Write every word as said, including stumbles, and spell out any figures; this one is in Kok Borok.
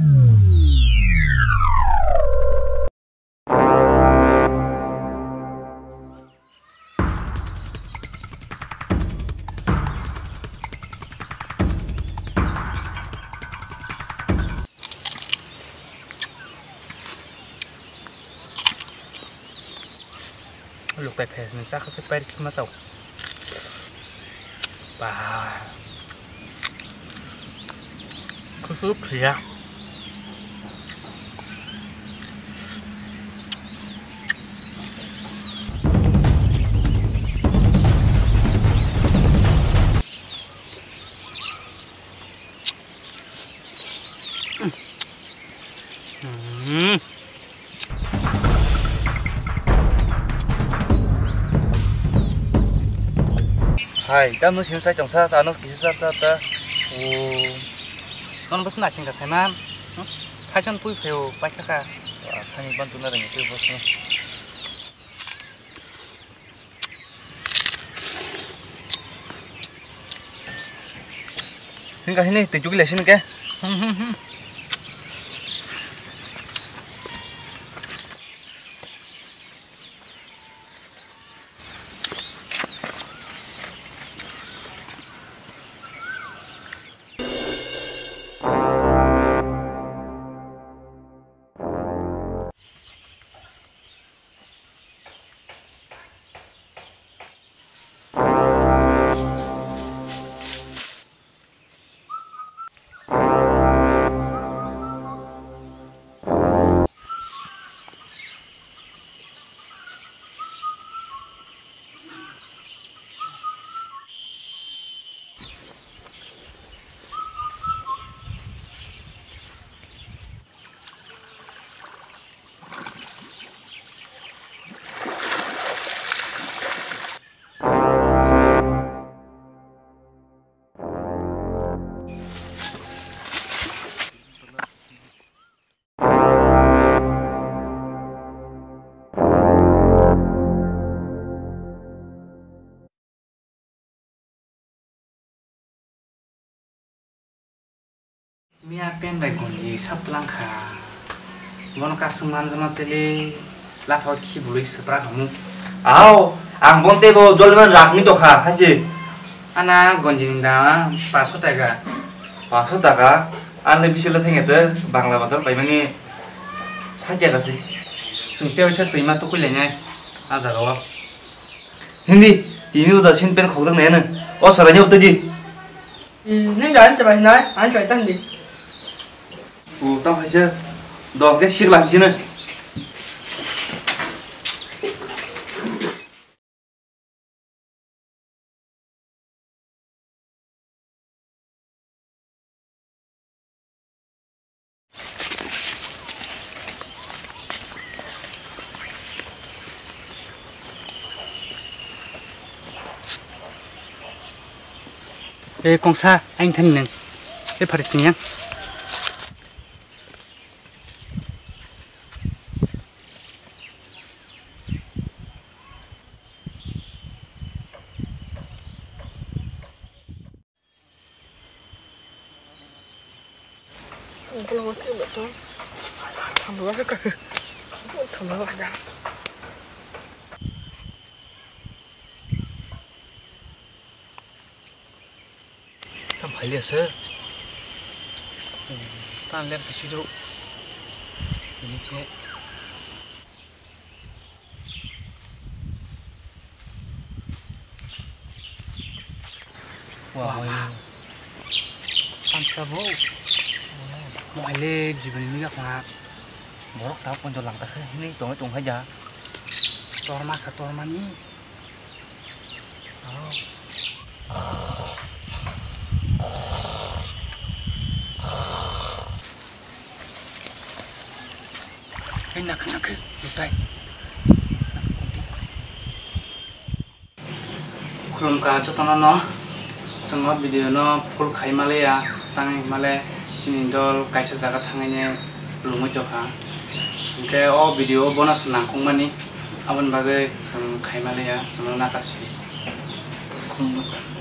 Lukai phaisni chakha se pairi khima chao. Ba. Kusu phiya. Hai, tamo sim sai tongsa, tano kisa sa ta ta. O. Non bas na sing ka seman. Thaisan pui pheo pai kha ka. Thani ban tu na reng tu bos. Hingka hini tei chukile sini ke. Miya pen bai gonji sap tlang kha. Bono kasung manjano tele latho khi bului swpra khamu. Ao, ang bon tebo joliman rakni tokha, haje. Ana gonji ni dam paso taka. Paso taka? Anle bisilo thengete Bangla Bazar paimani sait taka se. Sungte oisa twima tukui lainai a jaga o. Hindi, tini uda sin pen khokjak nai ano. O sarai ni uda di. Nini da ancha bai nai, ancha bai tandi. O, tamo haise. Do ke sik la haise na. E kongsa, aing thani nang. E phari sing yang. Tam phai liya se. Tan ler khe siro. Ini khe. Wah, wah. Tamsa bo. Mo ale jibin ni yakma. Borok ta ponjo lang ta khe hini tong tong khaja. Torma sa torma ni. Hei, nakhe, nakhe, lutai. Khulumkha jotono no, chwng o video no full khai maliya, tangwi himale chini dol kaisa jaga thangwi ne lungwi tongkha. Hinkhe o video o bono se nangkukmani, aboni bagwi chwng khai maliya, chwngno nakar si. Khulumkha.